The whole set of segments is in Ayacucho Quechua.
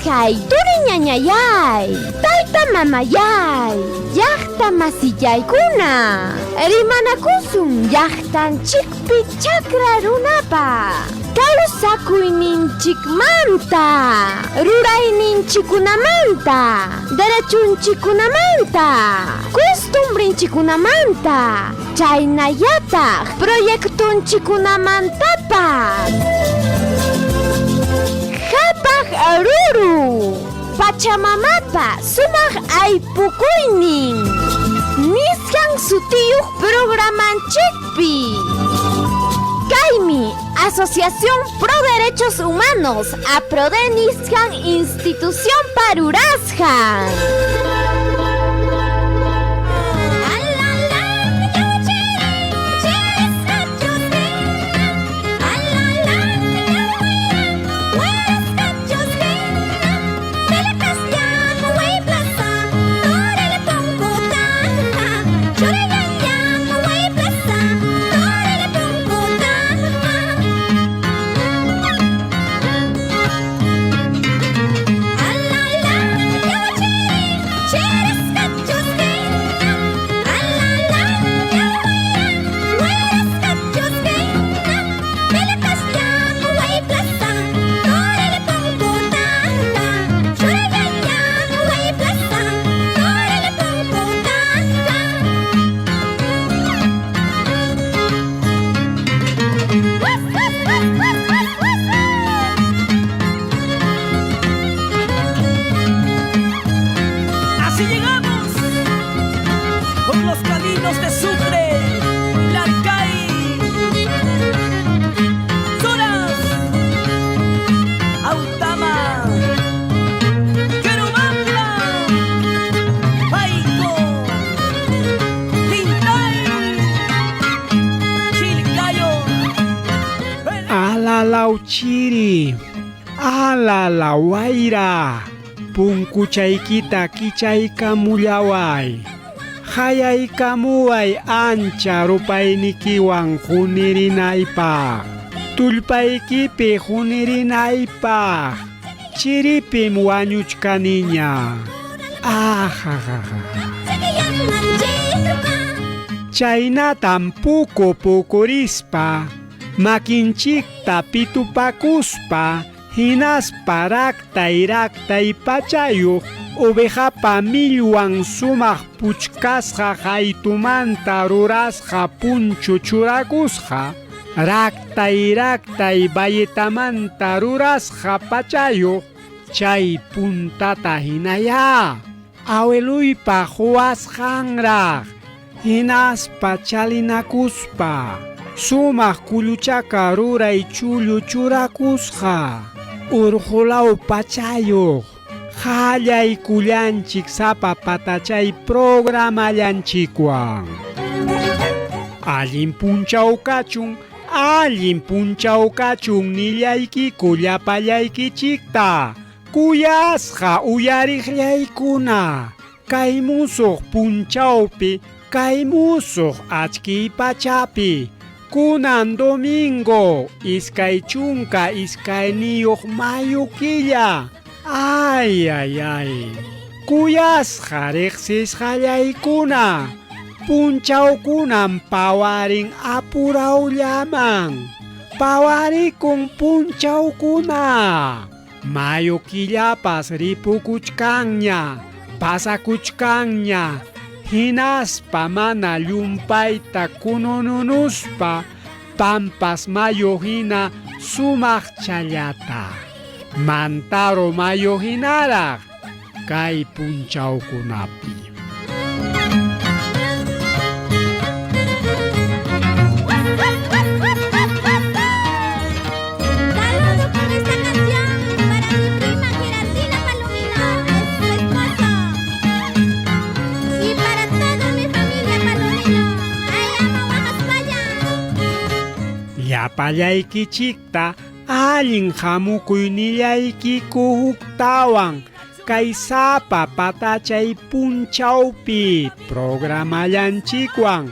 Turiñañay, turiñañayay, tayta mamayay, llaqta masillaykuna, rimanakusun llaqtanchikpi chakra runapa kawsakuyninchikmanta, rurayninchikkunamanta, derechunchikkunamanta, costumbrinchikkunamanta, chaynallataq proyectonchikkunamantapas. Qhapaq ruru, Pachamamapa sumaq aypukuynin nisqan sutiyuq programanchikpi. Kaymi Asociación Pro Derechos Humanos, APRODE nisqan institucionpa rurasqan. Así llegamos por los caminos de Sucre, Larcay, Suras, Autama, Querubamba, Paico, Tintay, Chilcayo. Alalaw chiri, alala wayra, punkuchaykita kichaykamullaway, hayaykamuway ancha rupaynikiwan qunirinaypaq, tullpaykipi qunirinaypaq, chiripim wañuchkaniña. Ajajaja. Chaynatam puku pukurispa, makinchikta pitupakuspa, hinaspa raktay raktay pachayuq ovejapa millwan sumaq puchkasqa qaytumanta rurasqa punchu churakusqa, raktay raktay bayetamanta rurasqa pachayuq chay puntata hinayá aweluypa quwasqanraq, hinaspa chalinakuspa sumaq kulluchaka ruray chullu churakusqa, urqulaw pachayuq, qallaykullanchik sapa patachay programallanchikwan. Allin punchaw kachun, allin punchaw kachun nillaykiku llapallaykichikta, kuyasqa uyariqllaykuna, kay musuq punchawpi, kay musuq achkiy pachapi, kunan domingo, 22 mayo killa, ay ay ay, kuyasqa riqsisqallaykuna, punchawkunam pawarin apurawllaman, pawarikun punchawkuna, mayo killapas ripukuchkanña, pasakuchkanña, hinaspa mana llumpayta kunununuspa, pampas mayo hina sumaq challata, mantaro mayo hinaraq kay punchawkunapi. Saludo con esta canción para mi prima Gerardina Palomino, es su esposo. Y para toda mi familia Palomino. Ay, ama Huajaspaya. Llapallaykichikta allin hamukuynillaykiku huktawan kay sapa patachay punchawpi programallanchikwan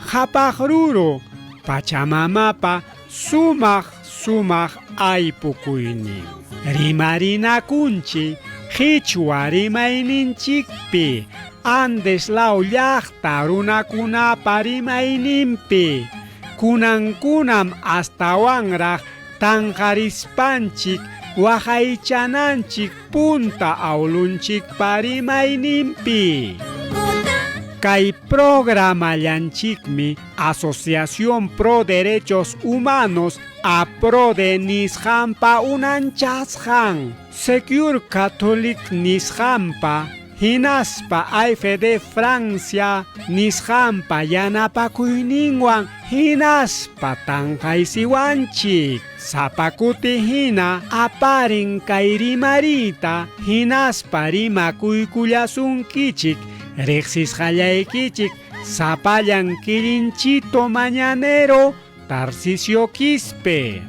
qhapaq ruru Pachamamapa sumaq sumaq aypukuynin. Rimarinakunchik qichwa rimayninchikpi, Andes law llaqta runakunapa rimayninpi. Kunankunam astawanraq tanqarispanchik waqaychananchik punta awlunchikpa rimayninpi. Kay programallanchikmi Asociación Pro Derechos Humanos APRODE nisqanpa unanchasqan, Secure Catholic nisqanpa, hinaspa AFD Francia nisqanpa yanapakuyninwan hinaspa tanqaysiwanchik. Sapa kuti hina aparin kay rimariyta hinaspa rimakuykullasunkichik riqsisqallaykichik sapallan killinchito mañanero Tarcisio Quispe.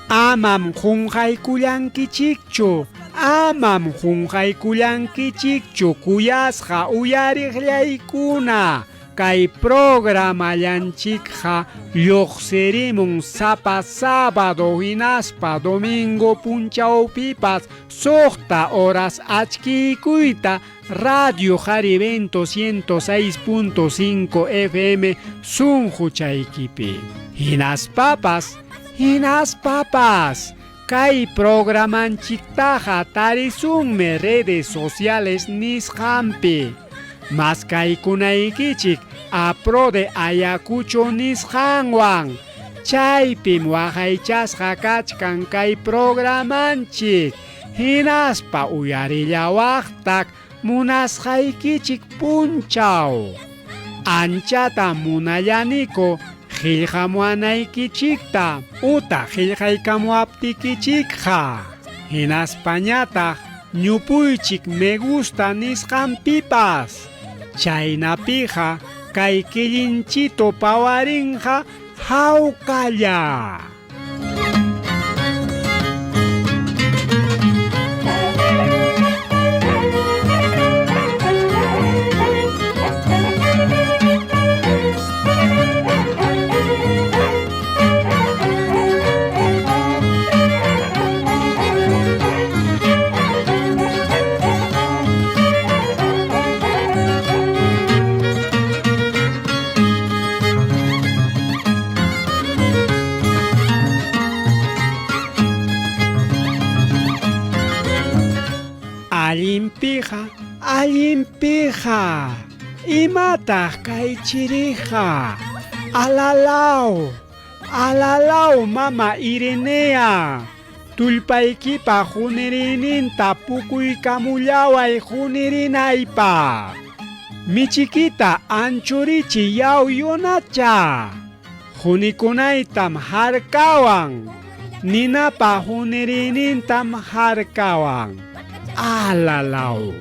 Amam qunqaykullankichikchu, amam qunqaykullankichikchu kuyasqa uyariqllaykuna. Kay programallanchikqa lluqsirimun sapa sábado hinaspa domingo punchawpipas suqta horas achkiykuyta Radio Jarivento 106.5 FM sunquchaykipi. Hinaspapas, hinaspapas, kay programanchiktaqa tarisunmi redes sociales nisqanpi. Maskaykunaykichik APRODE Ayacucho nisqanwan. Chaypim waqaychasqa kachkan kay programanchik. Hinaspa uyarillawaqtaq munasqaykichik punchaw. Anchata munallaniku qillqamuwanaykichikta utaq qillqaykamuwaptikichikqa. Hinaspañataq ñupuychik me gusta nisqanpipas. Chaynapiqa kay killinchito pawarinqa hawkalla. Allinpiqa, allinpiqa. Imataq kay chiriqa? Alalaw, alalaw mama Irenea. Tullpaykipa huniriyninta pukuykamullaway hunirinaypaq. Michikita anchurichi yaw yunacha. Hunikunaytam harkawan. Ninapa huniriynintam harkawan. Alalaw.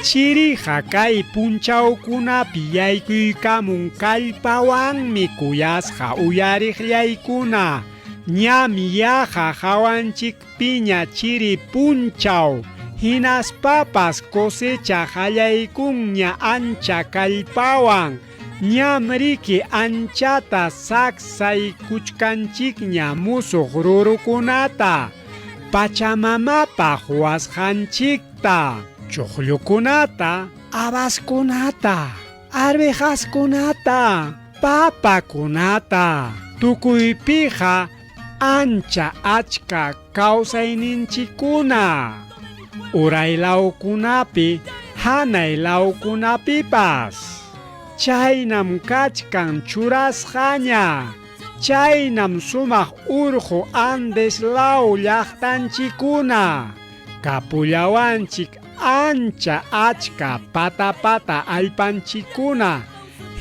Chiriqa kay punchawkunapi yaykuykamun kallpawanmi kuyasqa uyariqllaykuna. Ñam yaqa hawanchikpiña chiri punchaw. Hinaspapas cosecha qallaykunña ancha kallpawan. Ñam riki anchata saksaykuchkanchikña musuq rurukunata. Pachamamapa huwasqanchikta, chuqllukunata, habaskunata, arvejaskunata, papakunata. Tukuypiqa ancha achka kawsayninchikkuna. Uraylawkunapi, hanaylawkunapipas. Chaynam kachkan churasqaña. Chaynam sumaq urqu Andes law llaqtanchikkuna. Kapullawanchik ancha achka pata pata allpanchikkuna.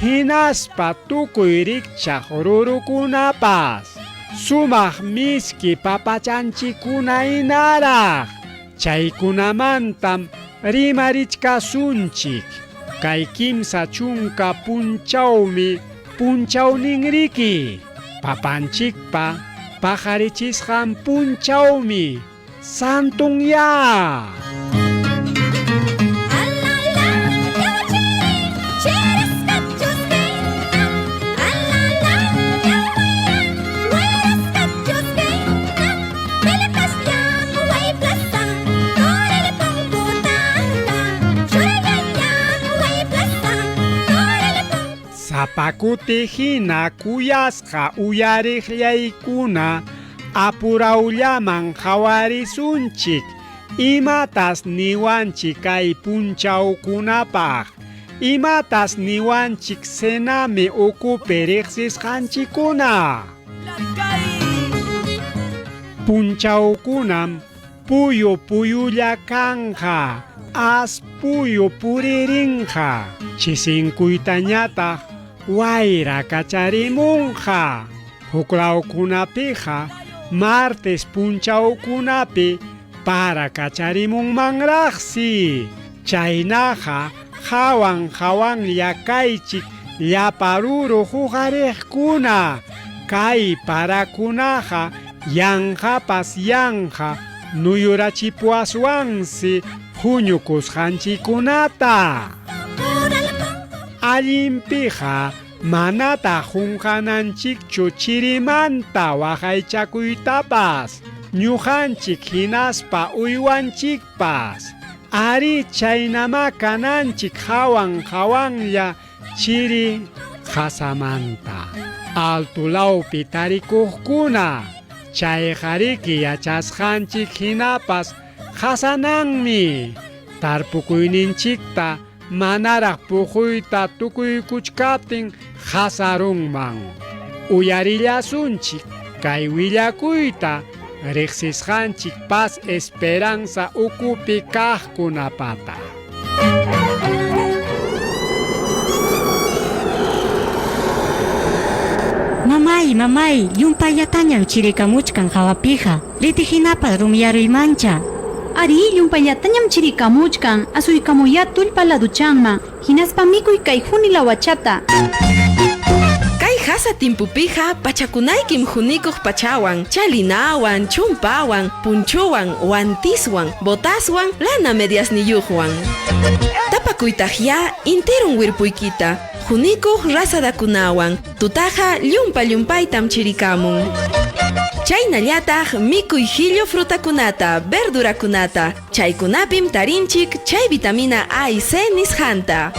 Hinaspa tukuy rikchaq rurukunapas. Sumaq miski papachanchikkuna hinaraq. Chaykunamantam rimarichkasunchik. Kay kimsa chunka punchawmi punchawninriki. Papanchikpa paqarichisqan punchawmi. Santunya. Sapa kuti hina kuyasqa uyariqllaykuna apurawllaman qhawarisunchik imatas niwanchik kay punchawkunapaq imatas niwanchik Sename ukupi riqsisqanchikkuna. Punchawkunam puyu puyulla kanqa, as puyu puririnqa, chisinkuytañataq wayra kacharimunqa. Huklawkunapiqa martes punchawkunapi para kacharimunmanraqsi. Chaynaqa hawan hawanlla kaychik llapa ruru huqariqkuna. Kay parakunaqa yanqapas yanqa nuyurachipuaswansi huñukusqanchikkunata. Allinpiqa manataq qunqananchikchu chirimanta waqaychakuytapas, ñuqanchik hinaspa uywanchikpas. Arí chaynamá kananchik hawan hawanlla chiri qasamanta. Altulawpi tarikuqkuna, chayqariki yachasqanchik hinapas qasananmi. Tarpukuyninchikta manaraq puquyta tukuykuchkaptin qasarunman. Uyarillasunchik kay willakuyta riqsisqanchik Paz Esperanza ukupi kaqkunapata. Mamay, mamay, llumpayllatañam chirikamuchkan hawapiqa, riti hinapas rumiyaruymancha. Arí, llumpayllatañam chirikamuchkan, asuykamuyá tullpa laduchanman, hinaspa mikuy kay huni lawachata. Kay hasa timpupiqa pachakunaykim hunikuq pachawan, chalinawan, chumpawan, punchuwan, wantiswan, botaswan, lana mediasniyuqwan. Tapakuytaqyá intirun wirpuykita, hunikuq rasadakunawan, tutaqa llumpa llumpaytam chirikamun. Chaynallataq mikuy hillo frutakunata, verdurakunata, chaykunapim tarinchik chay vitamina A y C nisqanta.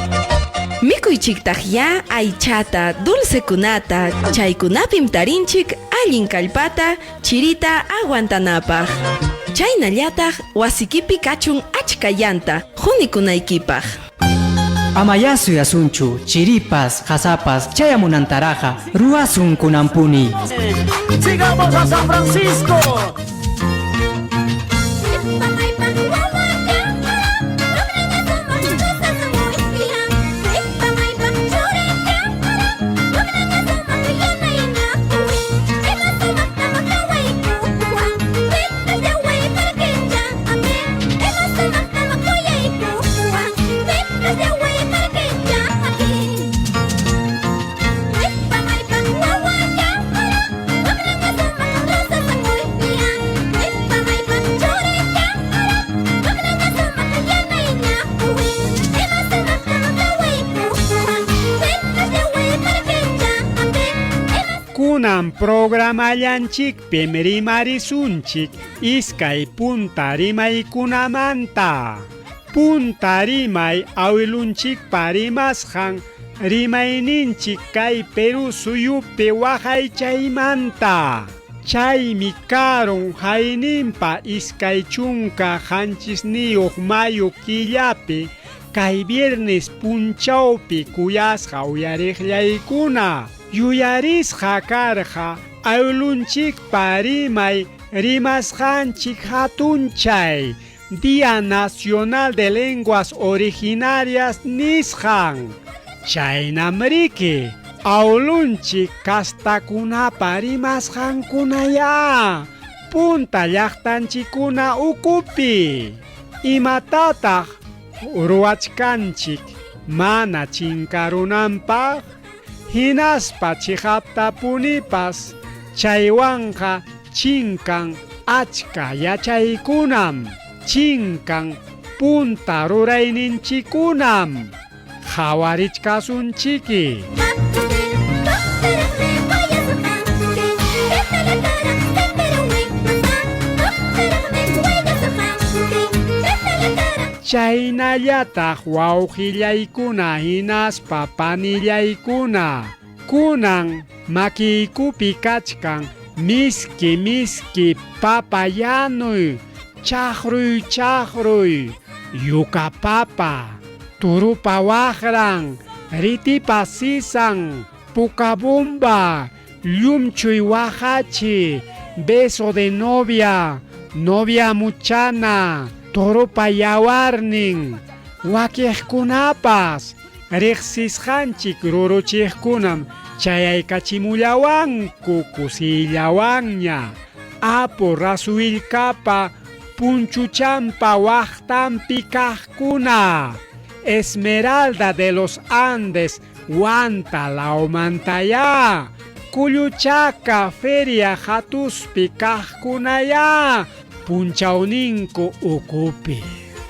Mikuychiktaqyá aychata, dulcekunata, chaykunapim tarinchik allin kallpata, chirita aguantanapaq. Chaynallataq wasikipi kachun achka llanta, hunikunaykipaq. Amayá suyasunchu, chiripas, qasapas, chayamunantaraqa, ruwasun kunanpuni. Sigamos a San Francisco. Kunan programallanchikpim rimarisunchik iskay punta rimaykunamanta. Punta rimay awilunchikpa rimasqan rimayninchik kay Perú suyupi waqaychaymanta. Chaymi karun hayninpa 27 mayo killapi kay viernes punchawpi kuyasqa uyariqllaykuna. Yuyarisqa karqa awilunchikpa rimay rimasqanchik hatunchay Día Nacional de Lenguas Originarias nisqan. Chaynamriki awlunchik kastakunapa rimasqankunayá punta llaqtanchikkuna ukupi. Imatataq ruwachkanchik mana chinkarunanpaq? Hinaspa chiqaptapunipas chaywanqa chinkan achka yachaykunam, chinkan punta rurayninchikkunam. Qhawarichkasunchiki. Chaynallataq wawqillaykuna hinaspa panillaykuna kunan makiykupi kachkan miski miski papa yanuy, chaqruy chaqruy, yuka papa, turupa waqran, ritipa sisan, puka bomba, llumchuy waqachi, beso de novia, novia muchana, toropa yawarnin, wakiqkunapas, riqsisqanchik ruruchiqkunam chayaykachimullawanku kusiyllawanña, apu rasuwillkapa punchuchampa waqtanpi kaqkuna, Esmeralda de los Andes Huanta lawmantayá, Kulluchaka feria hatuspi kaqkunayá, punchawninku ukupi.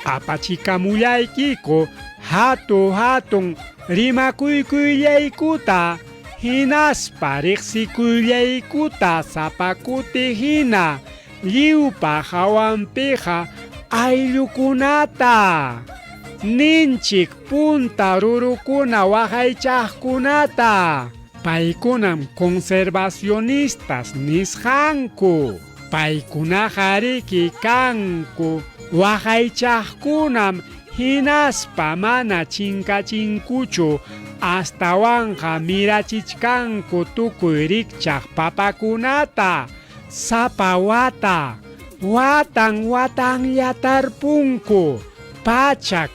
Apachikamullaykiku hatu hatun rimakuykullaykuta hinaspa riqsikullaykuta sapa kuti hina lliwpa hawanpiqa ayllukunata. Ninchik punta rurukuna waqaychaqkunata. Paykunam conservacionistas nisqanku. Paykunaqa riki kanku waqaychaqkunam hinaspa mana chinkachinkuchu astawanqa mirachichkanku tukuy rikchaq papakunata sapa wata watan watanlla tarpunku pachak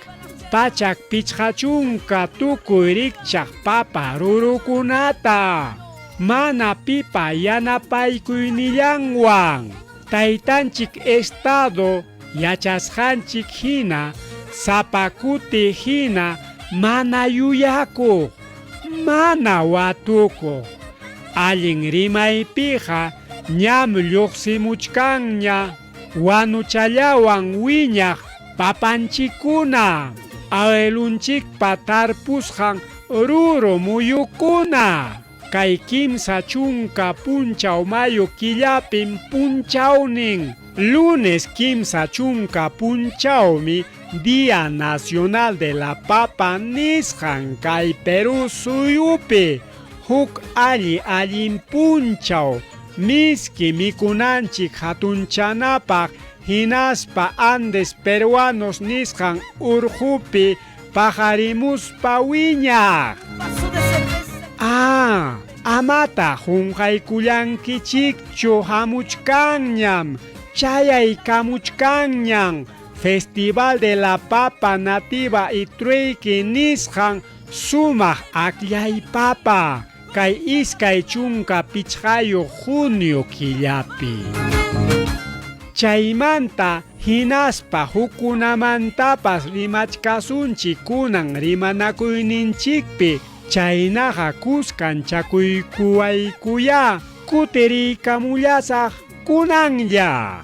pachak pichqachunka tukuy rikchaq papa rurukunata mana pipa yanapaykuynillanwan taytanchik Estado yachasqanchik hina sapa kuti hina mana yuyakuq mana watukuq allin rimaypiqa ñam lluqsimuchkanña wanuchallawan wiñaq papanchikkuna awilunchikpa tarpusqan ruru muyukuna kay kimsa chunka punchaw mayo killapim punchawnin lunes kimsa chunka punchawmi Día Nacional de la Papa nisqan kay Perú suyupi huk alli allin punchaw miski mikunanchik hatunchanapaq hinaspa Andes peruanos nisqan urqupi paqarimuspa wiñaq. Ah, amata qunqaykullankichikchu hamuchkanñam, chayaykamuchkanñam Festival de la Papa Nativa y Trueque nisqan sumaq akllay papa kay 25 junio killapi. Chaymanta hinaspa hukkunamantapas rimachkasunchik kunan rimanakuyninchikpi chaynaqa kuskan chakuykuwaykuyá kutiriykamullasaq kunanlla.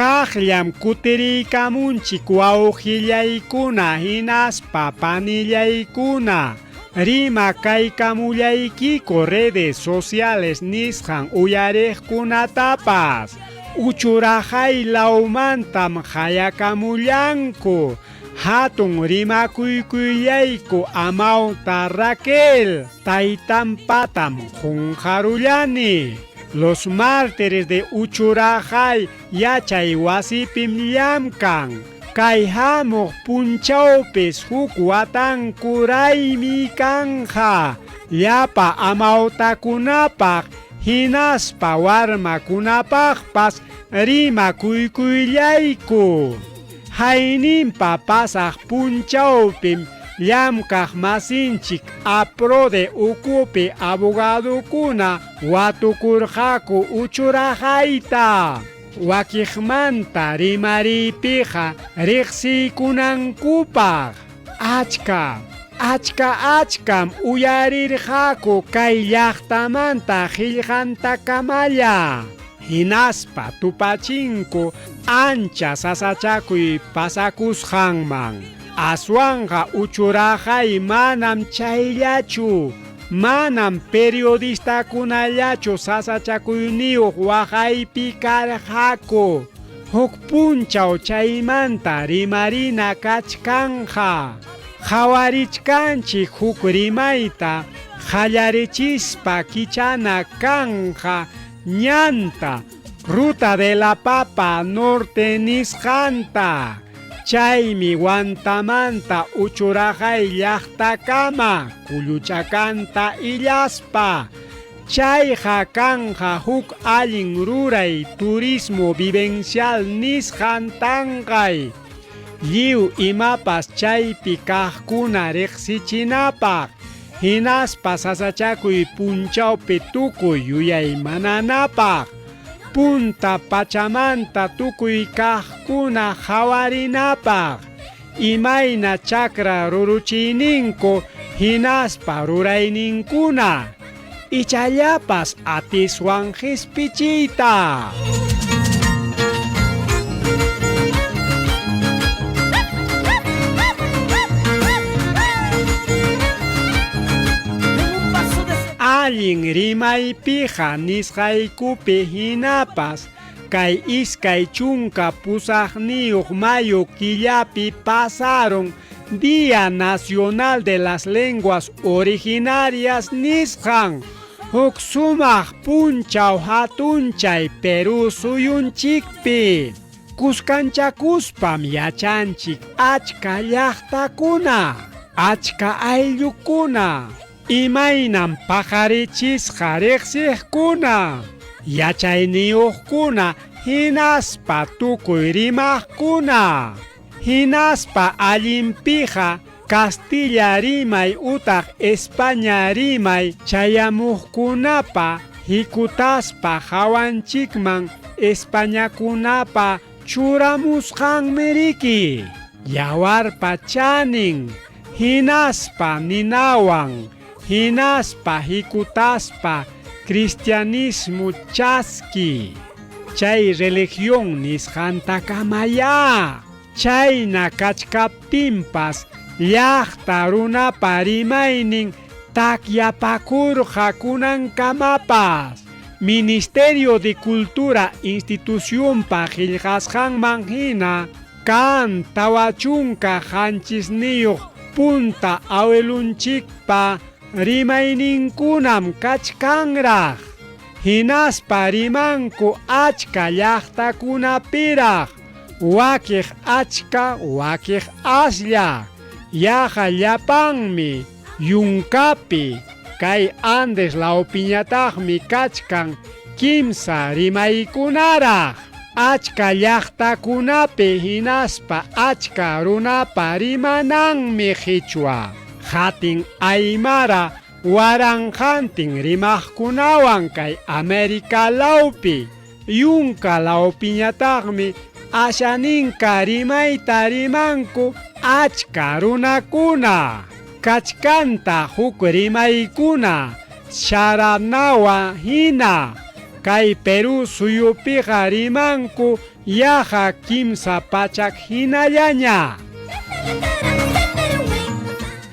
Kaqllam kutiriykamunchik wawqillaykuna hinaspa panillaykuna rima kaykamullaykiku redes sociales nisqan uyariqkunatapas Uchurajay lawmantam qayakamullanku hatun rimakuykullayku amawta Raquel taytanpatam qunqarullani. Los mártires de Uchurajay yachay wasipim llamkan. Kay hamuq punchawpis huk watanku raymi kanja llapa amawtakunapaq hinaspa warmakunapaqpas rimakuykullayku. Hayninpa pasaq punchawpim llamkaq masinchik APRODE ukupi abogadukuna watukurqaku uchuraqayta. Wakiqmanta rimariypiqa riqsiykunankupaq. Achka, achka achkam uyarirqaku kay llaqtamanta qillqantakamalla. Hinaspa tupachinku ancha sasachakuy pasakusqanman. Aswanqa uchuraqay manam chayllachu. Manam periodistakunallachu sasachakuyniyuq waqaypi karqaku. Huk punchaw chaymanta rimarina kachkanja. Qhawarichkanchik huk rimayta qallarichispa kichana kanja ñanta Ruta de la Papa Norte nisqanta. Chaymi Huantamanta uchuraqay llaqtakama kulluchakanta illaspa. Chayqa kanja huk allin ruray turismo vivencial nisqan tanqay. Lliw imapas chaypi kaqkuna riqsichinapaq. Hinaspa sasachakuy punchawpi tukuy yuyaymananapaq. Punta pachamanta tukuy kaqkuna qhawarinapaq. Imayna chakra ruruchiyninku hinaspa rurayninkuna. Ichallapas atiswan qispichiyta. Allin rimaypiqa nisqaykupi hinapas kay 28 mayo killapi pasaron Día Nacional de las Lenguas Originarias nisqan. Huk sumaq punchaw hatunchay Perú suyunchikpi. Kuskanchakuspam yachanchik achka llaqtakuna, achka ayllukuna, imaynam paqarichisqa riqsiqkuna, yachayniyuqkuna hinaspa tukuy rimaqkuna. Hinaspa allinpiqa Castilla rimay utaq España rimay chayamuqkunapa hikutaspa hawanchikman Españakunapa churamusqanmi riki. Yawarpa chanin hinaspa ninawan hinaspa hikutaspa cristianismo chaski. Chay religión nisqantakamaya. Chayna kachkaptinpas llaqta runapa rimaynin takyapakurqa kunankamapas. Ministerio de Cultura institucionpa qillqasqanman hina kan 47 punta awilunchikpa rimayninkunam kachkanraq. Hinaspa rimanku achka llaqtakunapiraq. Wakiq achka, wakiq aslla. Yaqa llapanmi yunkapi kay Andes lawpiñataqmi kachkan kimsa rimaykunaraq. Achka llaqtakunapi hinaspa achka runapa rimananmi qichwa. Hatin Aymara waranqantin rimaqkunawan kay América lawpi. Yunka lawpiñataqmi ashaninka rimayta rimanku achka runakuna. Kachkanta huk rimaykuna Sharanawa hina. Kay Perú suyupiqa rimanku yaqa 300 hinallaña.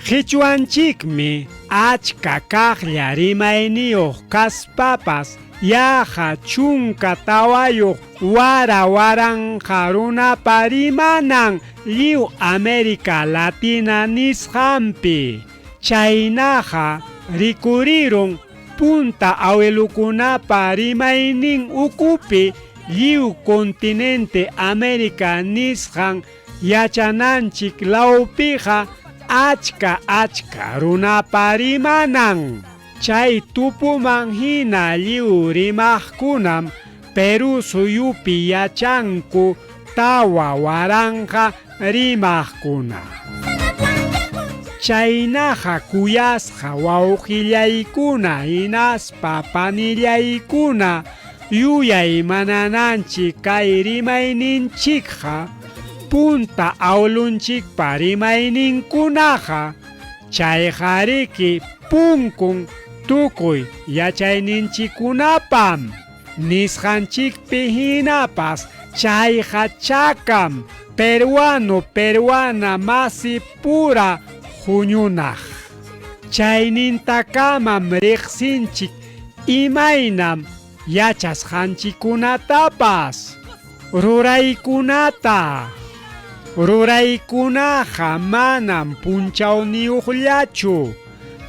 Qichwanchikmi achka kaqlla rimayniyuq kaspapas yaqa 14 wara waranqa runapa rimanan lliw América Latina nisqanpi. Chaynaqa rikurirun punta awilukunapa rimaynin ukupi lliw continente América nisqan Yachananchik lawpiqa achka achka runapa rimanan. Chay tupuman hina lliw rimaqkunam Perú suyupi yachanku 4000 rimaqkuna. Chaynaqa kuyasqa wawqillaykuna hinaspa panillaykuna yuyaymanananchik kay rimayninchikqa punta awlunchikpa rimayninkunaqa chayqariki punkun tukuy yachayninchikkunapam nisqanchikpi hinapas chayqa chakam peruano peruana masi pura huñunaq. Chaynintakamam riqsinchik imaynam yachasqanchikkunatapas ruraykunata. Ruraykunaqa manam punchawniyuqllachu.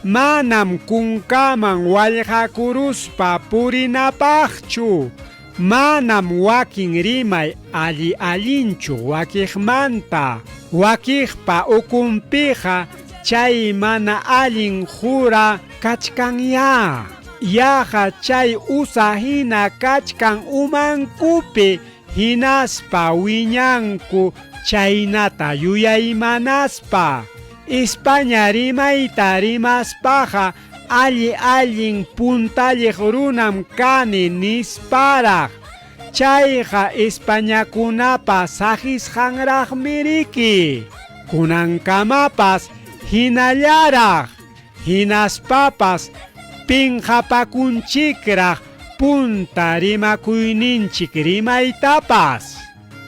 Manam kunkaman wallqakuruspa purinapaqchu. Manam wakin rimay alli allinchu wakiqmanta. Wakiqpa ukunpiqa chay mana allin qura kachkanya. Yaqa chay usa hina kachkan umankupi hinaspa wiñanku chaynata yuyaymanaspa. España rimayta rimaspaqa alli allin puntalliq runam kani nisparaq. Chayqa Españakunapa saqisqanraqmi riki. Kunankamapas hinallaraq. Hinaspapas pinqapakunchikraq punta rimakuyninchik rimaytapas.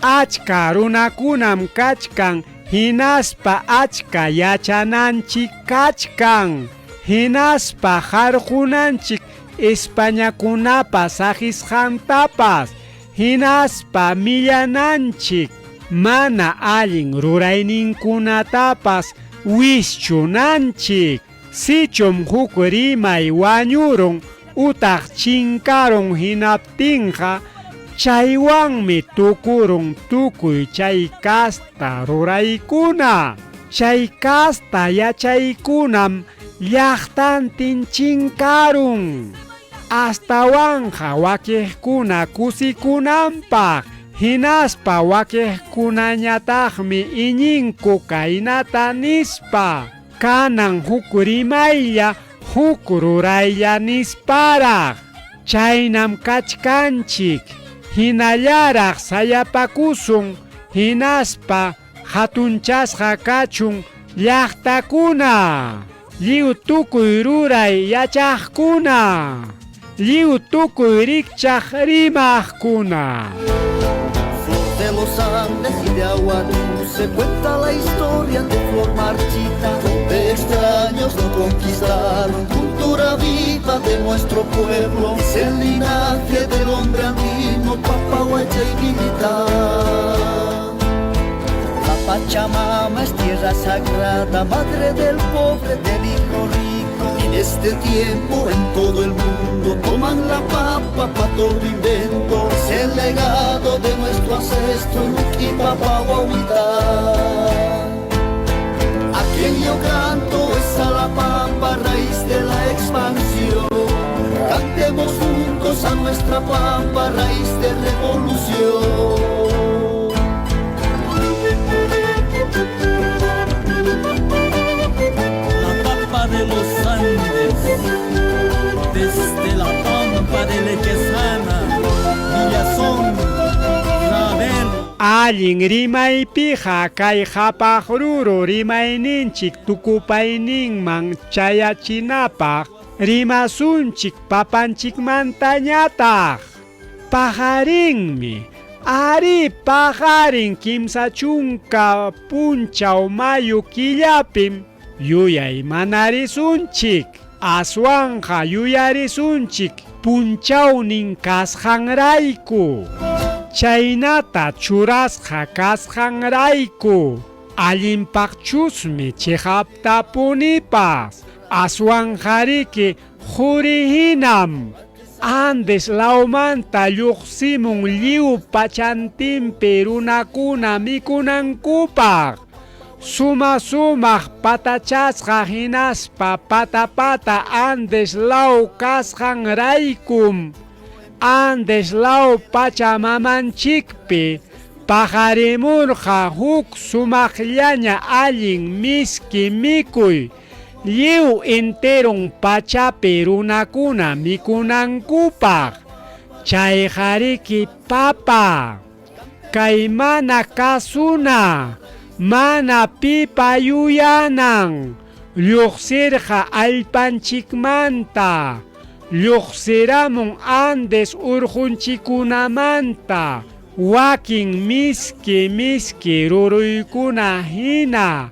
Achka runakunam kachkan hinaspa achka yachananchik kachkan. Hinaspa harqunanchik Españakunapa saqisqantapas. Hinaspa millananchik mana allin rurayninkunatapas wischunanchik. Sichum huk rimay wañurun utaq chinkarun hinaptinqa chaywanmi tukurun tukuy chay kasta ruraykuna. Chay kasta yachaykunam llaqtantin chinkarun. Astawanqa wakiqkuna kusikunanpaq hinaspa wakiqkunañataqmi iñinku kaynata nispa. Kanan huk rimaylla huk ruraylla nisparaq. Chaynam kachkanchik. Hinallaraq sayapakusun hinaspa hatunchasqa kachun llaqtakuna. Lliw tukuy ruray yachaqkuna. Lliw tukuy rikchaq rimaqkuna. Flor de los Andes y de agua dulce cuenta la historia de flor marchita, donde extraños no conquistaron, cultura viva de nuestro pueblo, es el linaje del hombre andino, Papahuacha y militar. La Pachamama es tierra sagrada, madre del pobre, del hijo rico. En este tiempo en todo el mundo toman la papa pa' todo invento. Es el legado de nuestro ancestro Luqui Papa Guauita. A quien yo canto es a la pampa, raíz de la expansión. Cantemos juntos a nuestra pampa, raíz de revolución. La pampa de los Andes, desde la pampa de Lequesana, Villazón, Ravelo. Allin rimaypiqa kay qhapaq ruru rimayninchik tukupayninman chayachinapaq rimasunchik papanchikmantañataq. Paqarinmi, ari paqarin 30 punchaw mayu killapim yuyaymanarisunchik. Aswanqa yuyarisunchik punchawnin kasqanrayku. Chaynata churasqa kasqanrayku. Allinpaqchusmi chiqaptapunipas. Aswanqariki quri hinam. Andes lawmanta lluqsimun lliw pachantinpi runakuna mikunankupaq. Suma sumaq patachasqa hinaspa pata pata Andes law kasqanraykum Andes law pachamamanchikpi paqarimurqa huk sumaqllaña allin miski mikuy lliw enteron pachapi runakuna mikunankupaq. Chayqariki papa. Kay mana kasuna, mana pipa yuyanan, lluqsirqa allpanchikmanta, lluqsiramun Andes urqunchikkunamanta, wakin miski miski ruruykuna hina,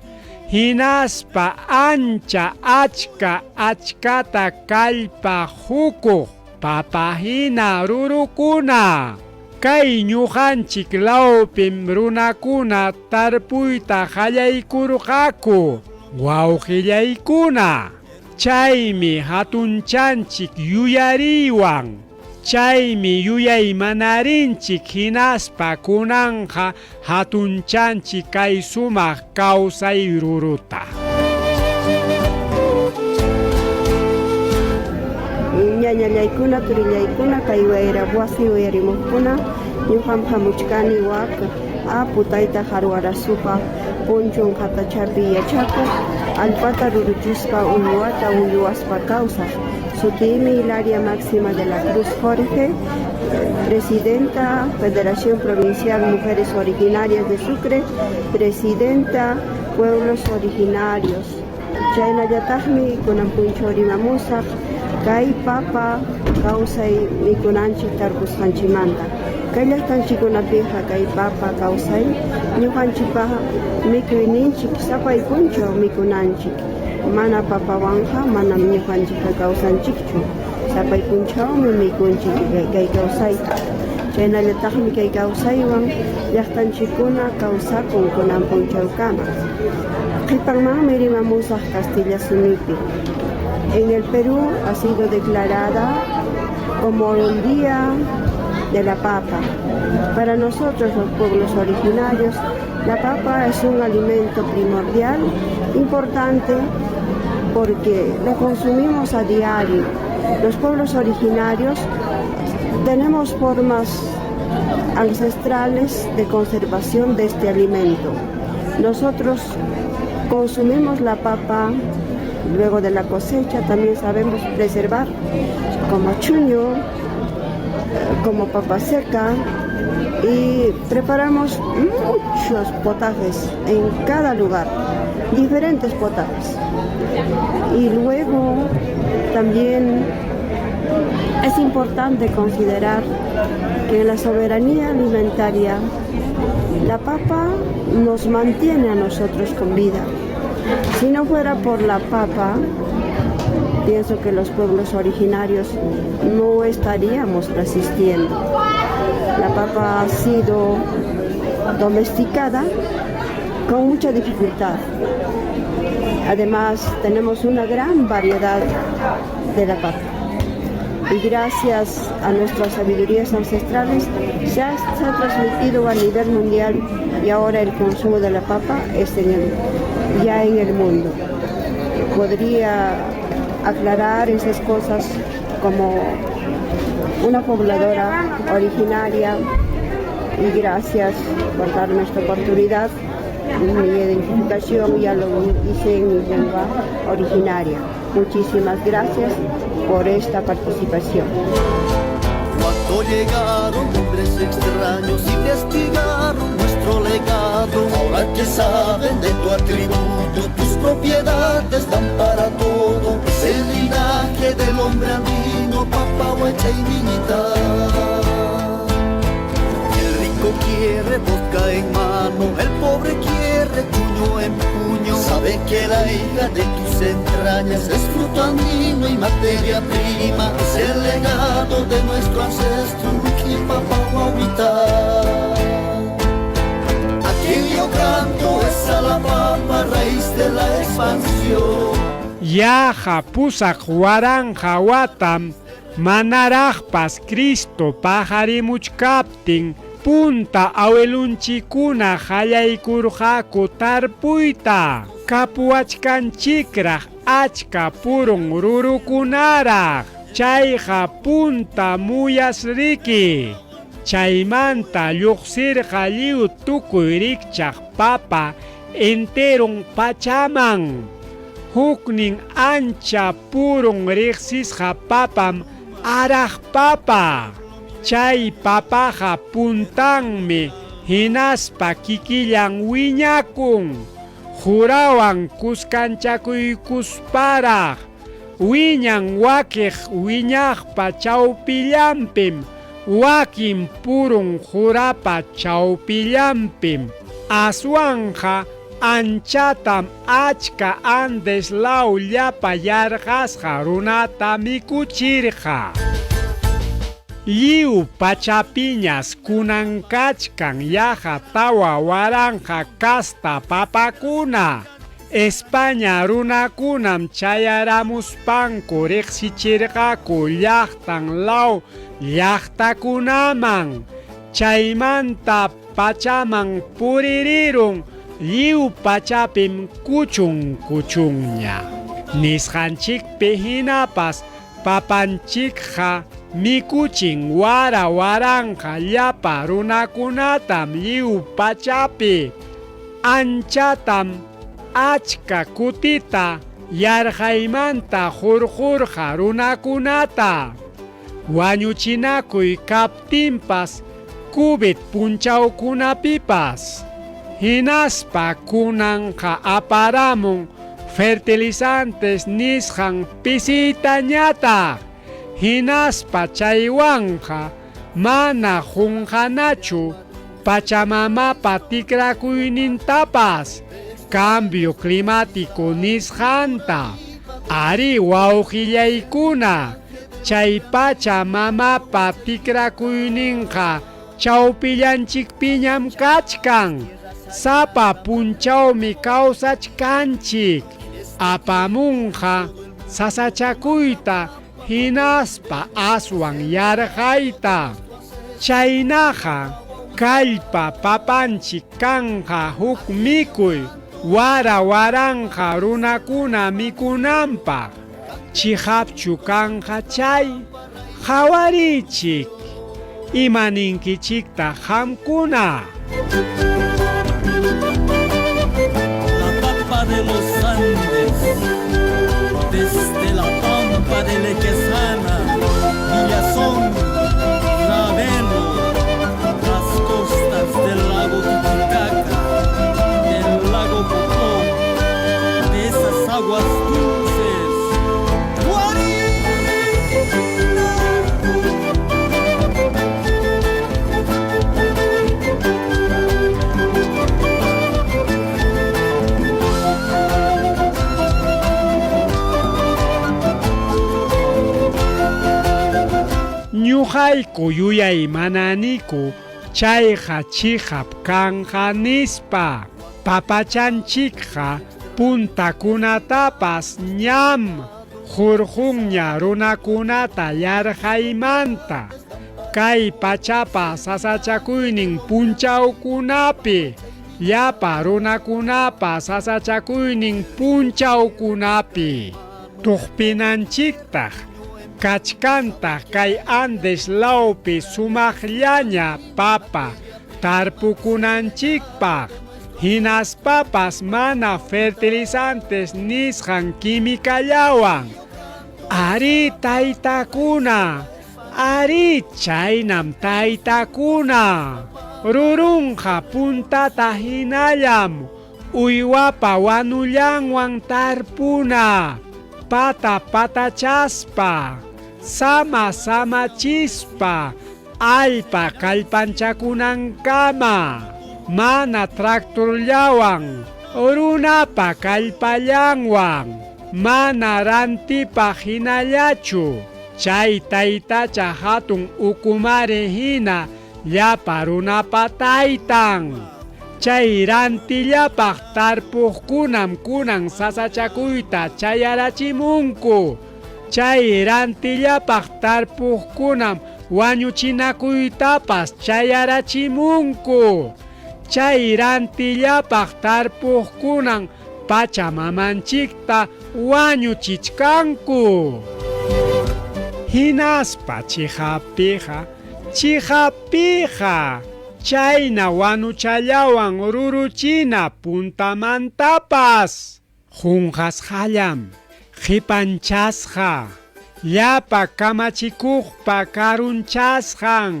hinaspa ancha achka achkata kallpa hukuq papa hina rurukuna. Kay ñuqanchik lawpim runakuna tarpuyta qallaykurqaku, wawqillaykuna. Chaymi hatunchanchik yuyariywan. Chaymi yuyaymanarinchik hinaspa kunanqa hatunchanchik kay sumaq kawsay ruruta. Ñañallaykuna, turillaykuna, kay wayra wasi uyarimuqkuna, ñuqam hamuchkani wak apu tayta Jaruarasupa punchun qatachapi yachakuq, allpata ruruchispa uywata uywaspa kawsaq. Sutiymi Hilaria Máxima de la Cruz Jorge, presidenta Federación Provincial Mujeres Originarias de Sucre, presidenta Pueblos Originarios. Chaynallataqmi kunan punchaw rimamusaq kay papa kawsay mikunanchik tarpusqanchikmanta. Kay llaqtanchikkunapiqa kay papa kawsay ñuqanchikpaq mikuyninchik sapay punchaw mikunanchik. Mana papawanqa manam ñuqanchikqa kawsanchikchu. Sapay punchawmi mikunchik kay kawsayta. Chaynallataqmi kay kawsaywan llaqtanchikkuna kawsakun kunan punchawkama. Qhipanmanmi rimamusaq castilla simipi. En el Perú ha sido declarada como el Día de la Papa. Para nosotros los pueblos originarios, la papa es un alimento primordial, importante, porque lo consumimos a diario. Los pueblos originarios tenemos formas ancestrales de conservación de este alimento. Nosotros consumimos la papa luego de la cosecha, también sabemos preservar como chuño, como papa seca, y preparamos muchos potajes en cada lugar, diferentes potajes. Y luego también es importante considerar que en la soberanía alimentaria la papa nos mantiene a nosotros con vida. Si no fuera por la papa, pienso que los pueblos originarios no estaríamos resistiendo. La papa ha sido domesticada con mucha dificultad. Además, tenemos una gran variedad de la papa. Y gracias a nuestras sabidurías ancestrales se ha transmitido a nivel mundial y ahora el consumo de la papa es ya en el mundo. Podría aclarar esas cosas como una pobladora originaria, y gracias por darme esta oportunidad. Mi identificación ya lo hice en mi lengua originaria. Muchísimas gracias por esta participación. Cuando llegaron hombres extraños, investigaron nuestro legado. Ahora que saben de tu atributo, tus propiedades dan para todo. Es el linaje del hombre andino, papá, huecha y minita. El rico quiere vodka en mano, el pobre quiere puño en puño. Sabe que la hija de tus entrañas es fruto andino y materia prima. Es el legado de nuestro ancestro, Papá Guaguita. A quien yo canto es a la papa, raíz de la expansión. Yaqa 8000 watam Manaraqpas Cristo paqarimuchkaptin punta awilunchikkuna qallaykurqaku tarpuyta. Kapuwachkanchikraq achka purun rurukunaraq. Chayqa punta muyas riki. Chaymanta lluqsirqa lliw tukuy rikchaq papa enteron pachaman. Huknin ancha purun riqsisqa papam araq papa. Chay papaqa puntanmi hinaspa kikillan wiñakun. Jurawan kuskanchakuykusparaq. Wiñan wakiq wiñaqpa chawpillanpim, wakin purun jurapa chawpillanpim. Aswanqa anchatam achka Andes law llapa yarqasqa runata mikuchirqa. Lliw pachapiñas kunan kachkan yaqa 4000 kasta papakuna. España runakunam chayaramuspanku riqsichirqaku llaqtan law llaqtakunaman. Chaymanta pachaman puririrun lliw pachapim kuchun kuchunña. Nisqanchikpi hinapas papanchikqa mikuchin wara waranqa llapa runakunatam lliw pachapi. Anchatam achka kutita yarqaymanta hurqurqa runakunata. Wañuchinakuy kaptinpas COVID punchawkunapipas. Hinaspa kunanqa aparamun fertilizantes nisqan pisitañataq. Hinaspa chaywanqa mana qunqanachu Pachamamapa tikrakuynintapas cambio climático nisqanta. Ari wawqillaykuna, chay Pachamamapa tikrakuyninqa chawpillanchikpiñam kachkan. Sapa punchawmi kawsachkanchik. Apamunqa sasachakuyta hinaspa aswan yarqayta. Chaynaqa kallpa papanchik kanqa huk mikuy wara waranqa runakuna mikunanpaq. Chiqapchu kanqa chay? Qhawarichik. Imaninkichiktaq qamkuna? La papa de los Andes, desde la pampa de Lequesana, Villazón, Ravelo, las costas del lago Titicaca, del lago Popó, de esas aguas dulces. Ñuqayku yuyaymananiku chayqa chiqap kanqa nispa. Papachanchikqa puntakunatapas ñam hurqunña runakunata yarqaymanta. Kay pachapa sasachakuynin punchawkunapi, llapa runakunapa sasachakuynin punchawkunapi. Tuqpinanchiktaq kachkantaq kay Andes lawpi sumaqllaña papa tarpukunanchikpaq. Hinaspapas mana fertilizantes nisqan químicallawan. Ari taytakuna, ari chaynam taytakuna. Rurunqa puntata hinallam uywapa wanullanwan tarpuna. Pata patachaspa, sama samachispa, allpa kallpanchakunankama. Mana tractorllawan, runapa kallpallanwan, mana rantipaq hinallachu. Chay taytacha hatun ukumari hina llapa runapa taytan. Chay rantillapaq tarpuqkunam kunan sasachakuyta chayarachimunku. Chay rantillapaq tarpuqkunam wañuchinakuytapas chayarachimunku. Chay rantillapaq tarpuqkunan pachamamanchikta wañuchichkanku. Hinaspa chiqappiqa, chiqappiqa chayna wanuchallawan ruruchina puntamantapas. Qunqasqallam, qipanchasqa, llapa kamachikuqpa karunchasqan,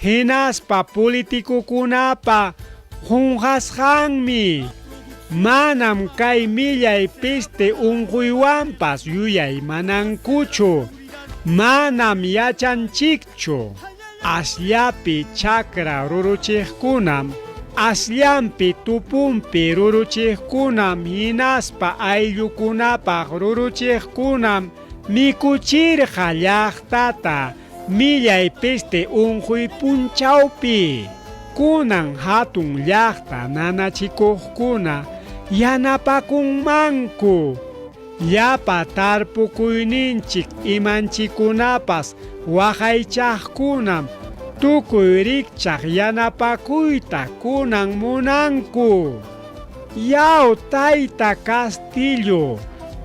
hinaspa politicokunapa qunqasqanmi. Manam kay millay peste unquywanpas yuyaymanankuchu, manam yachanchikchu. Asllapi chakra ruruchiqkunam, asllanpi tupunpi ruruchiqkunam hinaspa ayllukunapaq ruruchiqkunam mikuchirqa llaqtata millay peste unquy punchawpi. Kunan hatun llaqta nanachikuqkuna yanapakunmanku. Llapa tarpukuyninchik imanchikkunapas waqaychaqkunam tukuy rikchaq yanapakuyta kunan munanku. Yaw tayta Castillo,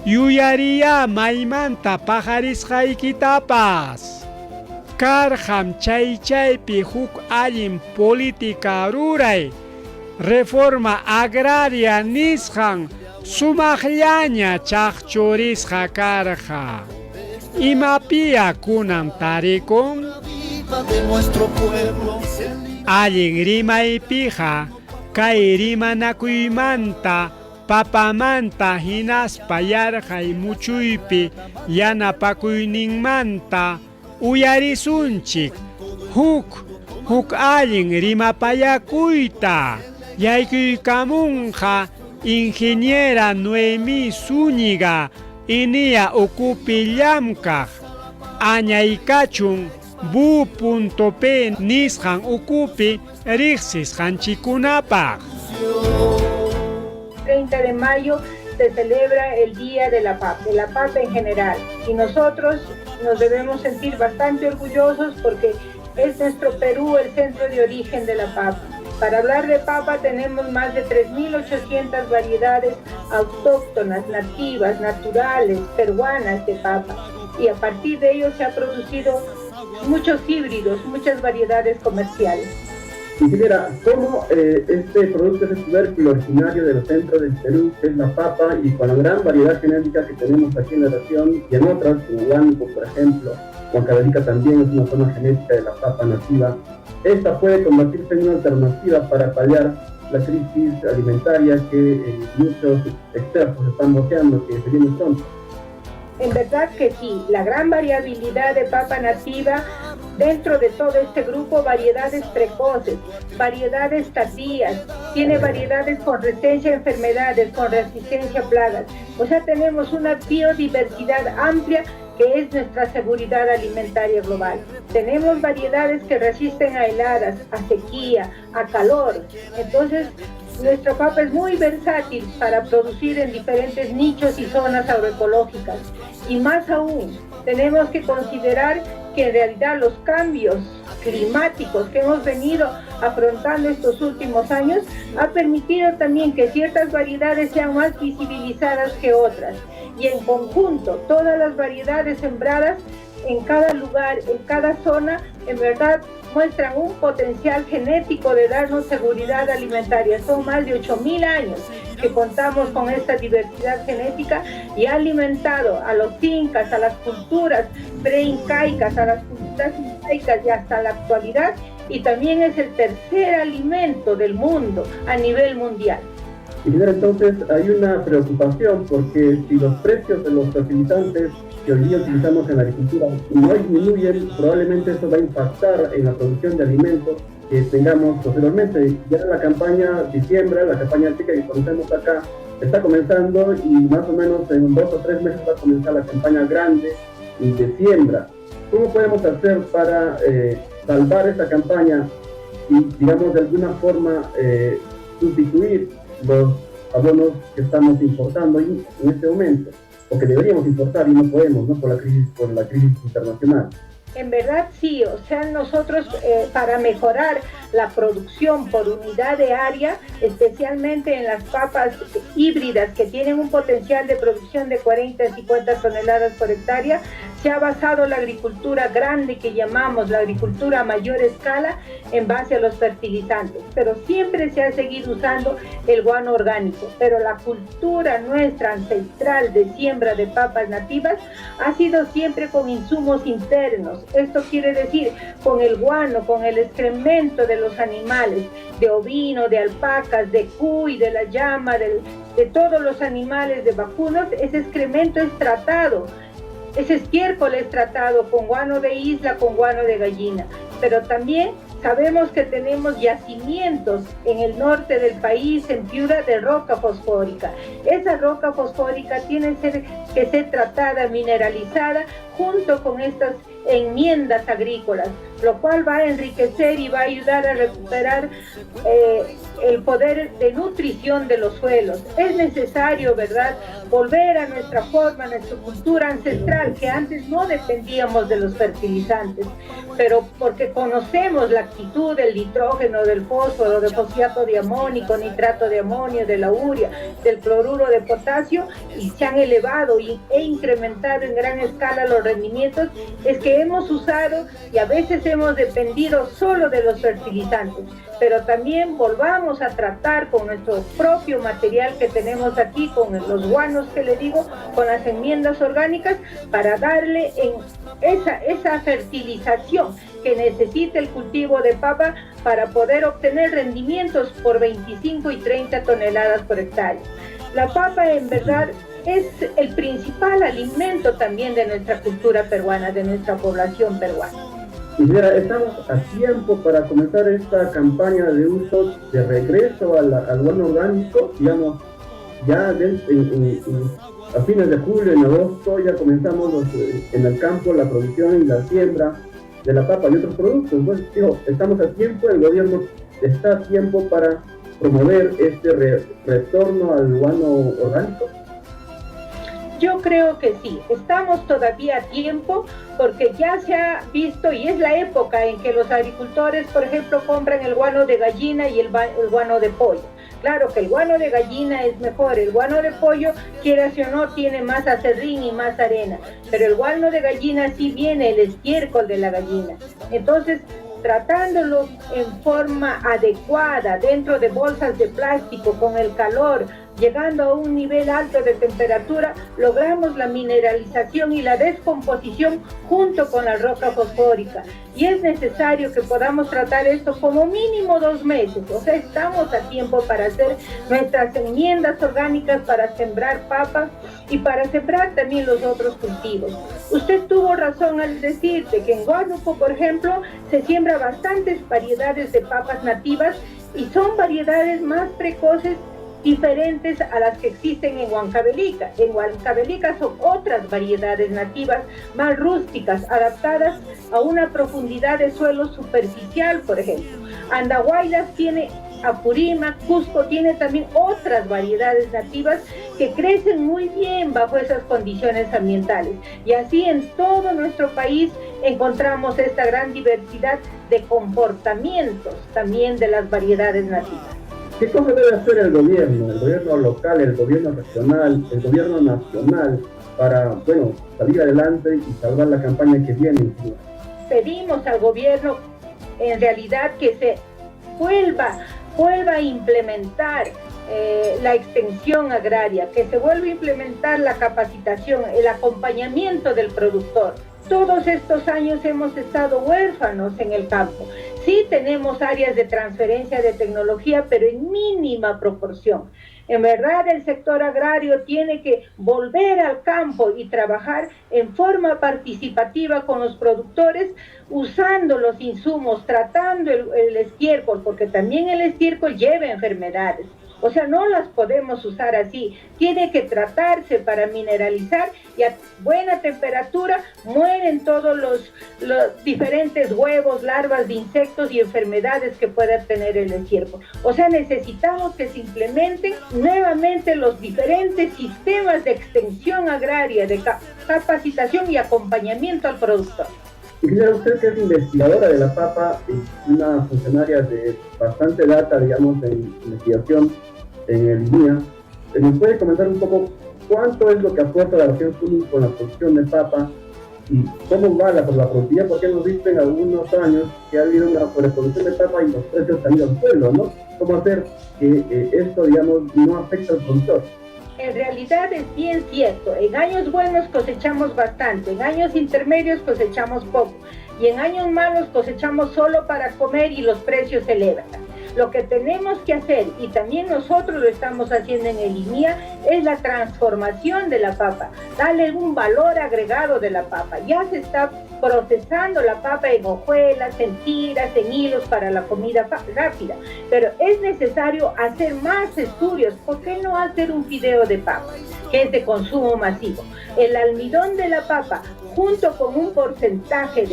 yuyariyá maymanta paqarisqaykitapas. Karqam chay chaypi huk allin política ruray, reforma agraria nisqan sumaqllaña chaqchurisqa karqa. Imapiya kunan tarikun? Allin rimaypiqa kay rimanakuymanta, papamanta hinaspa yarqay muchuypi yanapakuyninmanta uyarisunchik huk huk allin rimapayakuyta. Yaykuykamunqa ingeniera Noemí Zúñiga INIA ukupi llamkaq, añaykachun bu.p nisqan ukupi riqsisqanchikkunapaq. 30 de mayo se celebra el Día de la Papa, de la Papa en general. Y nosotros nos debemos sentir bastante orgullosos porque es nuestro Perú el centro de origen de la papa. Para hablar de papa tenemos más de 3.800 variedades autóctonas, nativas, naturales, peruanas de papa. Y a partir de ello se ha producido muchos híbridos, muchas variedades comerciales. Ingeniera, ¿cómo este producto, este tubérculo originario del centro del Perú, que es la papa, y con la gran variedad genética que tenemos aquí en la región y en otras, como Huánuco, por ejemplo, Huancavelica también es una zona genética de la papa nativa, esta puede convertirse en una alternativa para paliar la crisis alimentaria que muchos expertos están voceando que se viene pronto? En verdad que sí, la gran variabilidad de papa nativa dentro de todo este grupo, variedades precoces, variedades tardías, tiene variedades con resistencia a enfermedades, con resistencia a plagas. Tenemos una biodiversidad amplia que es nuestra seguridad alimentaria global. Tenemos variedades que resisten a heladas, a sequía, a calor. Entonces, nuestra papa es muy versátil para producir en diferentes nichos y zonas agroecológicas. Y más aún, tenemos que considerar que en realidad los cambios climáticos que hemos venido afrontando estos últimos años ha permitido también que ciertas variedades sean más visibilizadas que otras. Y en conjunto, todas las variedades sembradas en cada lugar, en cada zona, en verdad muestran un potencial genético de darnos seguridad alimentaria. Son más de 8.000 años que contamos con esta diversidad genética y ha alimentado a los incas, a las culturas preincaicas, a las culturas incaicas y hasta la actualidad, y también es el tercer alimento del mundo a nivel mundial. Ingeniero, entonces hay una preocupación porque si los precios de los fertilizantes que hoy día utilizamos en la agricultura no disminuyen, probablemente eso va a impactar en la producción de alimentos que tengamos posteriormente. Ya la campaña diciembre, la campaña chica que conocemos acá, está comenzando y más o menos en 2 o 3 meses va a comenzar la campaña grande de siembra. ¿Cómo podemos hacer para salvar esta campaña y, de alguna forma sustituir los abonos que estamos importando en este momento? o que deberíamos importar y no podemos, ¿no? Por la crisis, por la crisis internacional. En verdad sí, o sea, nosotros para mejorar la producción por unidad de área, especialmente en las papas híbridas que tienen un potencial de producción de 40 a 50 toneladas por hectárea, se ha basado la agricultura grande que llamamos la agricultura a mayor escala en base a los fertilizantes, pero siempre se ha seguido usando el guano orgánico. Pero la cultura nuestra ancestral de siembra de papas nativas ha sido siempre con insumos internos. Esto quiere decir con el guano, con el excremento de los animales, de ovino, de alpacas, de cuy, de la llama, de todos los animales, de vacunos. Ese excremento es tratado. Ese estiércol es tratado con guano de isla, con guano de gallina. Pero también sabemos que tenemos yacimientos en el norte del país, en Piura, de roca fosfórica. Esa roca fosfórica tiene que ser tratada, mineralizada, junto con estas enmiendas agrícolas, lo cual va a enriquecer y va a ayudar a recuperar el poder de nutrición de los suelos. Es necesario, ¿verdad?, volver a nuestra forma, a nuestra cultura ancestral, que antes no dependíamos de los fertilizantes, pero porque conocemos la actitud del nitrógeno, del fósforo, del fosfato de amónico, nitrato de amonio, de la urea, del cloruro de potasio, y se han elevado e incrementado en gran escala los rendimientos, es que hemos usado y a veces hemos dependido solo de los fertilizantes, pero también volvamos a tratar con nuestro propio material que tenemos aquí, con los guanos que le digo, con las enmiendas orgánicas, para darle en esa fertilización que necesita el cultivo de papa para poder obtener rendimientos por 25 y 30 toneladas por hectárea. La papa en verdad es el principal alimento también de nuestra cultura peruana, de nuestra población peruana. Ingeniera, estamos a tiempo para comenzar esta campaña de uso de regreso al guano orgánico, digamos, ya a fines de julio, en agosto, ya comenzamos en el campo la producción y la siembra de la papa y otros productos. Entonces, digo, estamos a tiempo, el gobierno está a tiempo para promover este retorno al guano orgánico. Yo creo que sí, estamos todavía a tiempo porque ya se ha visto y es la época en que los agricultores, por ejemplo, compran el guano de gallina y el guano de pollo. Claro que el guano de gallina es mejor, el guano de pollo, quieras o no, tiene más acerrín y más arena, pero el guano de gallina sí viene el estiércol de la gallina. Entonces, tratándolo en forma adecuada, dentro de bolsas de plástico, con el calor, llegando a un nivel alto de temperatura, logramos la mineralización y la descomposición junto con la roca fosfórica. Y es necesario que podamos tratar esto como mínimo 2 meses. O sea, estamos a tiempo para hacer nuestras enmiendas orgánicas, para sembrar papa y para sembrar también los otros cultivos. Usted tuvo razón al decirte que en Huánuco, por ejemplo, se siembra bastantes variedades de papas nativas y son variedades más precoces, diferentes a las que existen en Huancavelica. En Huancavelica son otras variedades nativas más rústicas, adaptadas a una profundidad de suelo superficial, por ejemplo. Andahuaylas tiene Apurímac, Cusco tiene también otras variedades nativas que crecen muy bien bajo esas condiciones ambientales. Y así en todo nuestro país encontramos esta gran diversidad de comportamientos también de las variedades nativas. ¿Qué cosa debe hacer el gobierno local, el gobierno regional, el gobierno nacional para, bueno, salir adelante y salvar la campaña que viene? Pedimos al gobierno en realidad que se vuelva a implementar la extensión agraria, que se vuelva a implementar la capacitación, el acompañamiento del productor. Todos estos años hemos estado huérfanos en el campo. Sí tenemos áreas de transferencia de tecnología, pero en mínima proporción. En verdad, el sector agrario tiene que volver al campo y trabajar en forma participativa con los productores, usando los insumos, tratando el estiércol, porque también el estiércol lleva enfermedades. O sea, no las podemos usar así. Tiene que tratarse para mineralizar y a buena temperatura mueren todos los, los diferentes huevos, larvas de insectos y enfermedades que pueda tener el estiércol. O sea, necesitamos que se implementen nuevamente los diferentes sistemas de extensión agraria, de capacitación y acompañamiento al productor. Ingeniera, usted que es investigadora de la papa y una funcionaria de bastante data, digamos, en investigación en el INIA, ¿nos puede comentar un poco cuánto es lo que aporta la región Junín con la producción de papa y cómo va la, la productividad? Porque hemos visto en algunos años que ha habido una sobreproducción de papa y los precios han ido al suelo, ¿no? ¿Cómo hacer que esto, digamos, no afecte al productor? En realidad es bien cierto, en años buenos cosechamos bastante, en años intermedios cosechamos poco y en años malos cosechamos solo para comer y los precios se elevan. Lo que tenemos que hacer, y también nosotros lo estamos haciendo en el INIA, es la transformación de la papa, darle un valor agregado de la papa. Ya se está procesando la papa en hojuelas, en tiras, en hilos para la comida rápida, pero es necesario hacer más estudios. ¿Por qué no hacer un fideo de papa, que es de consumo masivo? El almidón de la papa, junto con un porcentaje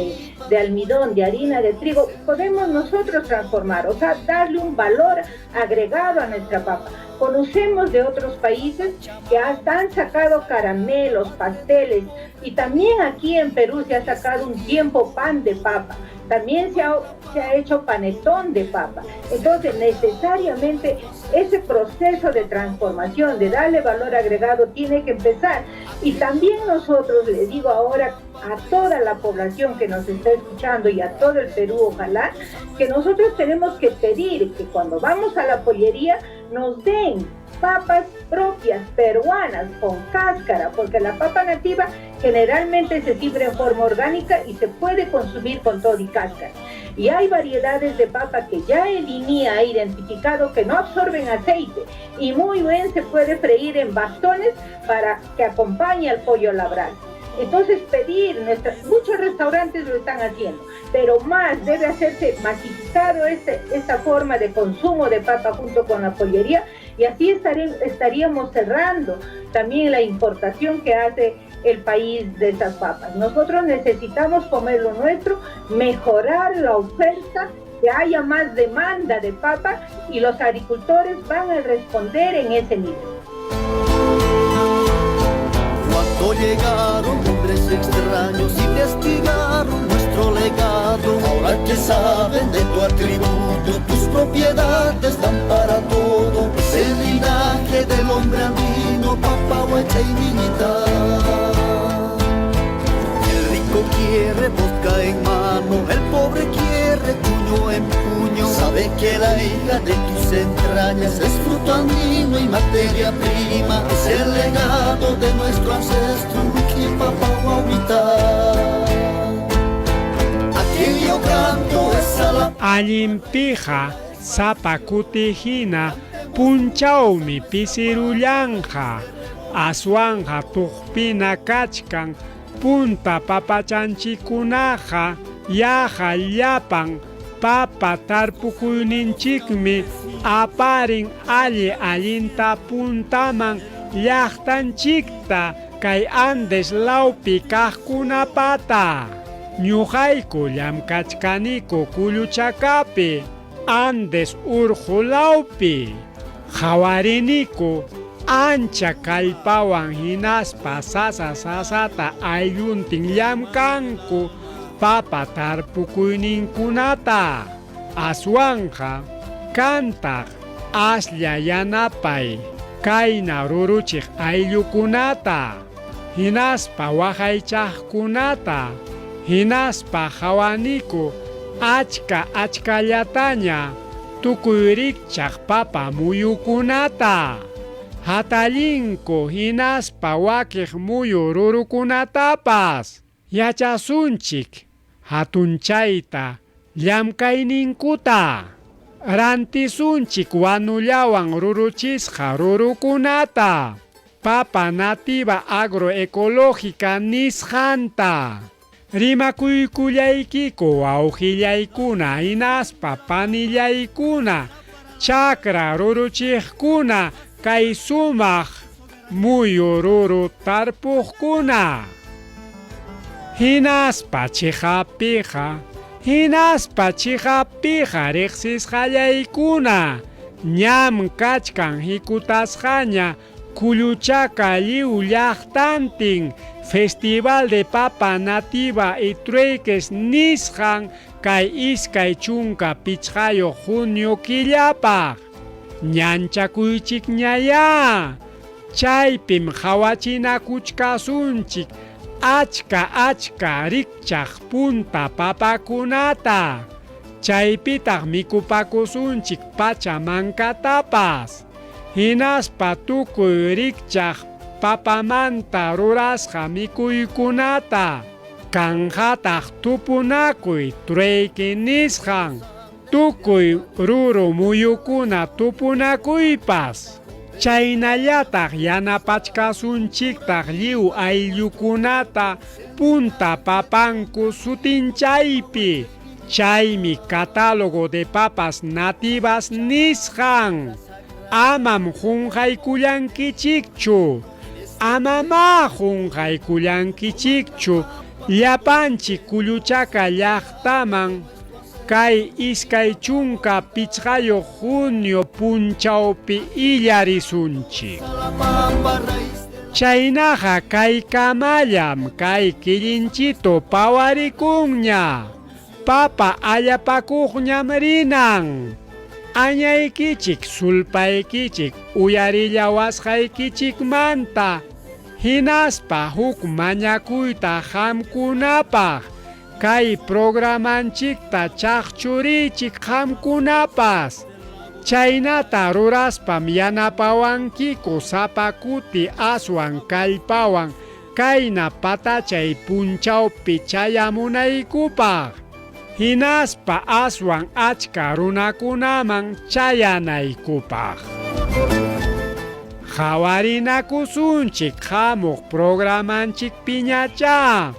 de almidón, de harina de trigo, podemos nosotros transformar, o sea, darle un valor agregado a nuestra papa. Conocemos de otros países que hasta han sacado caramelos, pasteles, y también aquí en Perú se ha sacado un tiempo pan de papa. También se ha hecho panetón de papa. Entonces, necesariamente ese proceso de transformación, de darle valor agregado, tiene que empezar. Y también nosotros, les digo ahora a toda la población que nos está escuchando y a todo el Perú, ojalá, que nosotros tenemos que pedir que cuando vamos a la pollería nos den papas propias peruanas con cáscara, porque la papa nativa generalmente se siembra en forma orgánica y se puede consumir con todo y cáscara. Y hay variedades de papa que ya el INIA ha identificado que no absorben aceite y muy bien se puede freír en bastones para que acompañe al pollo a la brasa. Entonces pedir, muchos restaurantes lo están haciendo, pero más debe hacerse masificado esta forma de consumo de papa junto con la pollería, y así estaríamos cerrando también la importación que hace el país de esas papas. Nosotros necesitamos comer lo nuestro, mejorar la oferta, que haya más demanda de papa, y los agricultores van a responder en ese nivel. Cuando llegaron hombres extraños, investigaron nuestro legado. Ahora que saben de tu atributo, tus propiedades dan para todo. Es el linaje del hombre andino, papa, huacha y minita. El rico quiere vodka en mano, el pobre quiere puño en puño. Sabe que la hija de tus entrañas es fruto andino y materia prima. Es el legado de nuestro ancestro, Luqui, papá, guauita. Aquí yo canto esa la... Allimpija, sapa kutijina, punchawmi pisirullanja, aswanja tuqpina kachkan, punta papachanchikunaqa, yaqa llapan papa tarpukuyninchikmi aparin alli allinta puntaman llaqtanchikta kay Andes lawpi kaqkunapata. Ñuqayku llamkachkaniku Kulluchakapi, Andes urqu lawpi. Qhawariniku ancha kallpawan hinaspa sasa sasata aylluntin llamkanku papa tarpukuyninkunata. Aswanja kantaq aslla yanapay kayna ruruchiq ayllukunata, hinaspa waqaychaqkunata, hinaspa hawaniku achka achkallataña tukuy rikchaq papa muyukunata. Hatallinku hinaspa wakiq muyu rurukunatapas. Yachasunchik hatunchayta llamkayninkuta. Rantisunchik wanullawan ruruchisqa rurukunata. Papa nativa agroecológica nisqanta. Rimakuykullaykiku wawqillaykuna hinaspa panillaykuna Chakra ruruchiqkuna kay sumaq muyu ruru tarpuqkuna. Hinaspa chiqappiqa, hinaspa chiqappiqa riqsisqallaykuna, ñam kachkan hikutasqaña Kulluchaka lliw llaqtantin Festival de Papa Nativa y Trueques nisqan kay 25 junio killapaq. Ñanchakuychikñayá. Chaypim qhawachinakuchkasunchik achka achka rikchaq punta papakunata. Chaypitaq mikupakusunchik pachamankatapas. Hinaspa tukuy rikchaq papamanta rurasqa mikuykunata. Kanqataq tupunakuy trueque nisqan. Tukuy ruru muyukuna tupunakuypas. Chaynallataq yanapachkasunchiktaq lliw ayllukunata punta papanku sutinchaypi. Chaymi catálogo de papas nativas nisqan. Amam qunqaykullankichikchu. Amamá qunqaykullankichikchu. Llapanchik Kulluchaka llaqtaman kay 25 junio punchawpi illarisunchik. Chaynaqa kaykamallam kay killinchito pawarikunña. Papa allapakuqñam rinan. Añaykichik sulpaykichik uyarillawasqaykichikmanta hinaspa huk mañakuyta qamkunapaq kay programanchikta chaqchurichik qamkunapas. Chaynata ruraspam yanapawankiku sapa kuti aswan kallpawan kayna patachay punchawpi chayamunaykupaq. Hinaspa aswan achka runakunaman chayanaykupaq. Qhawarinakusunchik hamuq programanchik piñacha.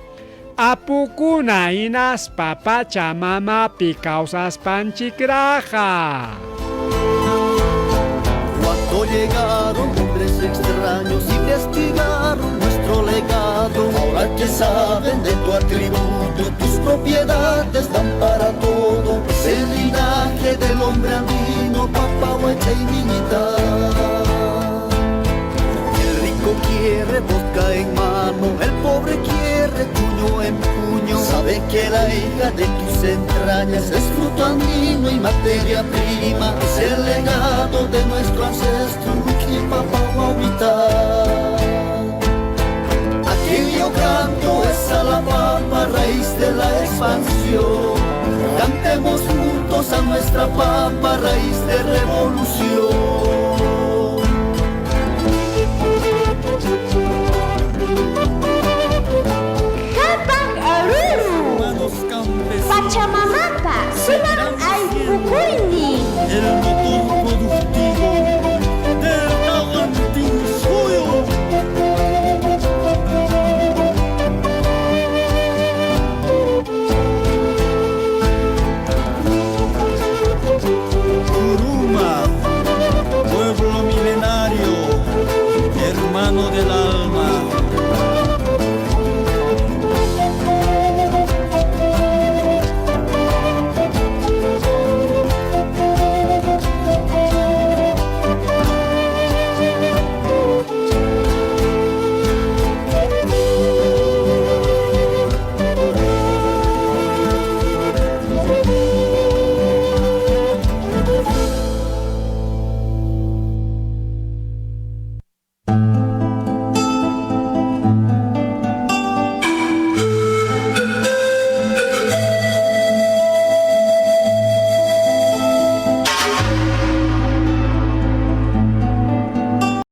Apukuna hinaspa Pachamamapi kawsaspanchikraqa. Cuando llegaron hombres extraños, investigaron nuestro legado. Ahora que saben de tu atributo, tus propiedades dan para todo. Es el linaje del hombre andino, papa, huacha y minita. El rico quiere vodka en mano, el pobre quiere puño en puño. Sabe que la hija de tus entrañas es fruto andino y materia prima. Es el legado de nuestro ancestro, Luqui, Papa, Wawita. A quien yo canto es a la papa, raíz de la expansión. Cantemos juntos a nuestra papa, raíz de revolución.